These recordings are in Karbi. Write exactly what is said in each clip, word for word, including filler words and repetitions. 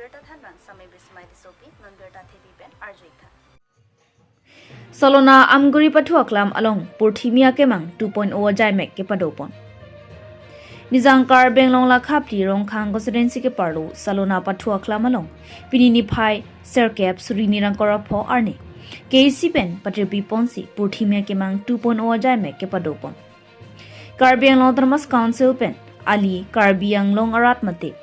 Birta thanbang Samai Bismai Tissopi, non birta thepi pen arju-ik tha. Salona Amguri pathu aklam along Purthimi Akemang two point oh ajaimek kepadopon. Nijang Karbi Anglong lakha phli Rongkhang constituency keparlo Salona pathu aklam along pini niphai serkep suri ni ingkoi ra pho arni K A C pen patirpi ponsi Purthimi Akemang two point oh ajaimek kepadopon. Karbi Anglong Autonomous Council pen ali Karbi Anglong arat mate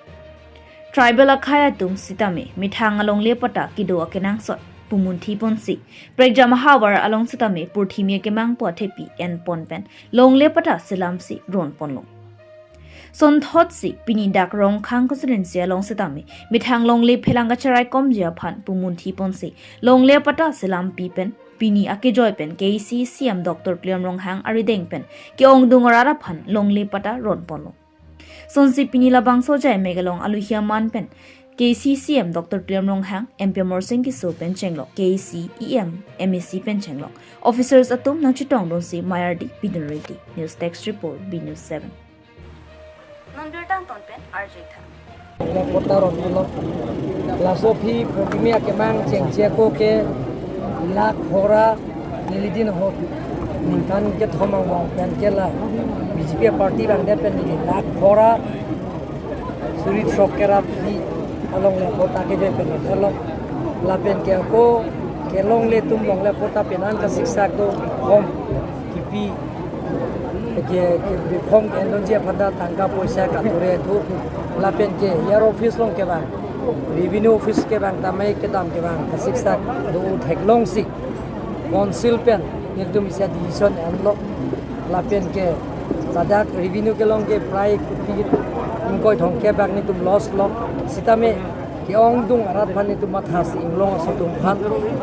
tribal akhei atum sitame methang alongle patta kedo akenangsot pumunthi ponsi prekjam ahavar along sitame Purthimi Akemang pu athepi enpon pen longle patta selamsi ronponlo. Sonthotsi pini dak Rongkhang constituency along sitame methang longle phelang kacherai komji aphan pumunthi ponsi longle patta selampi pen pini akejoi pen K A C C M Doctor Tuliram Ronghang arideng pen ke-ongdung arat aphan longle patta ronponlo. Sonsi pini labangso ajaimek along aluhi aman pen K A C C M Doctor Tuliram Ronghang, M P Amarsing Tisso pen chenglok, K A C E M, M A C pen chenglok, officers atum nangchetongdunsi mei ardi pidun riti. News Desk Report, B News seven. Non birta angton pen arju-ik tha. Longle patta ronlo. Laso aphi Purthimi Akemang chengche ako ke lakh pho ra neli din ahut ningkan kethom angbong pen ke la B J P party abang det pen neli lakh pho ra suri throk kera phli alongle patta kejoi pen lo. Lapen ke ako ke longle atum longle patta penan kasiksak do, form kipi ke, ke form endonji aphan ta tangka poisa kature thu. Lapen ke E R office along kevang, revenue office kevang, tame kedam kevang kasiksak do theklongsi council pen nelitum isi a-decision enlo. Lapen ke ladak revenue kelong ke prai kopi ingkoi thomkep bak nelitum loss lo. Sitame ke-ongdung arat aphan nelitum mathasi inglong aso atum aphan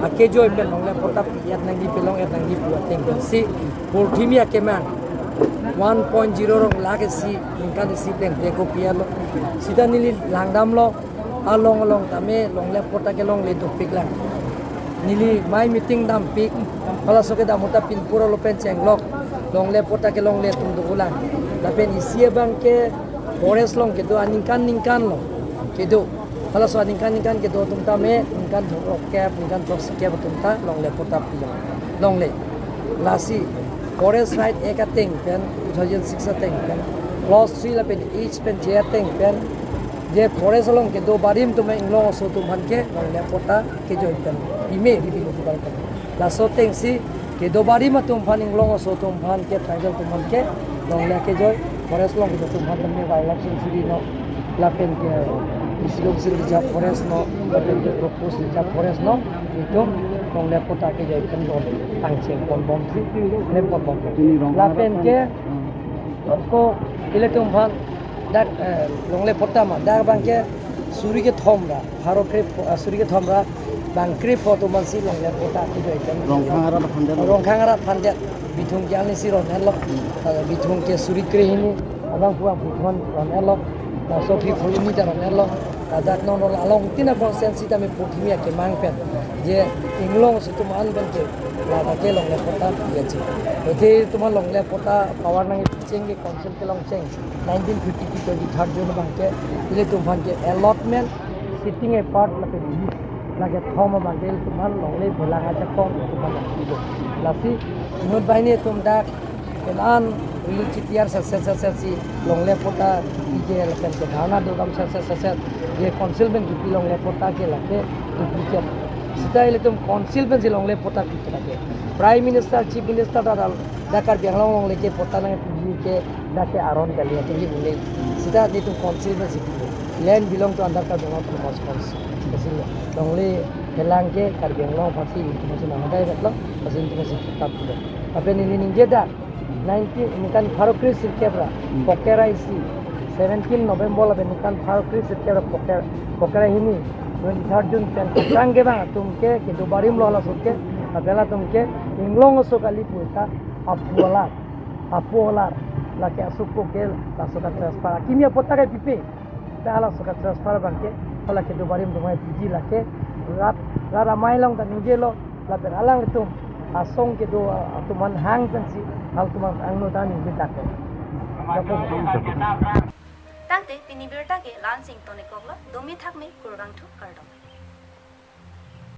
akejoi pen longle patta pi-et nangji, pelong-et nangji pu ateng pensi Purthimi Akemang one point zero rong lakh isi ningkan isi teng teko pi-etlo. Sita neli langdamlo, along along tame longle patta kelongle dopik lang. Neli mei meeting dampik, halaso kedam ahut ta pinpur alo pen chenglok, longle patta kelongle atum do ulang. Lapen isi abang ke forest along kedo aningkan ningkan lo kedo. Halaso aningkan ningkan kedo atum tame ningkan throkkep, ningkan throksikep atum ta longle patta pilo. Longle. Lasi Forest Right Act ateng pen, two thousand six ateng pen, clause three lapen H pen J ateng pen, je forest along kedo barim atum inglong aso atum aphan ke longle patta kejoi pen pime, bibi lo tibal pen. Laso atengsi kedo barim atum aphan, inglong aso atum aphan ke, tribal atum aphan ke longle kejoi, forest along kedo atum aphan tame wildlife sanctuary lo, lapen ke District Council Reserve Forest lo, lapen ke Proposed Reserve Forest lo, itum longle patta kejoi pen ron tangcheng ponbomsi, ne ponbom. Lapen ke ako ilitum aphan dak, eh, longle patta ma, dak abang ke suri kethom ra, pharo kre-, eh, suri kethom ra bang krepho atum aphansi longle patta kejoi pen. Rongkhang arat aphan det. Rongkhang arat aphan det. Bithung ke arnisi ron-etlo. Eh, bithung ke suri krehini abang pu abang pu ron-etlo. Laso aphi phuloni ta ron-etlo. Ladak non along tin a constituency tame Purthimi Akemang pen je inglong aso atum an pen ke ladak ke longle patta pi-etji. Ode atum an longle patta power nangcheng ke council kelong cheng nineteen fifty-two twenty-third June abang ke ilitum aphan ke allotment, sitting apart lapen lease, lake thom abang ke ilitum aphan longle phelang ajakong ilitum aphan nangpido. Lasi inut banghini atum dak kelan ril chitiar sese sese si longle patta ije lapen ke dharna dodam sese sese, je council pen kipi longle patta ke lake duplicate. Sita ilitum council pensi longle patta kipi lake. Prime Minister, Chief Minister ta dal dak Karbi Anglong along lake patta nangpi ke dak ke aron kali atengji bule. Sita nelitum council pensi kipi. Land belong to under Karbi Anglong Autonomous Council. Pensi longle phelang ke Karbi Anglong aphansi information nangdai vetlo, pensi information kipi lo. Lapen neli ningje dak nineteen, ningkan pharo kre sirkep ra, Hmm. Pokera isi, seventeen November lapen ningkan pharo kre sirkep ra Poker-, Pokera hini, twenty-third June pen, kachang kevang atum ke, kedo barim lo halaso ke, lapen latum ke, inglong aso kali pu ta, aphu alar, aphu alar, lake asopok ke, laso ka-transfer, akimi apatta ke pipe, ta halaso ka-transfer abang ke, hala kedo barim atum aphan piji lake, rat, rat amei along ta ningjelo, lapen alanglitum asong kedo atum aphan hang pensi halatum aphan angno ta ningje dak. Tangte pini birta ke la-ansi ingtonikoklo, dome thakme, kurvangthu, kardom.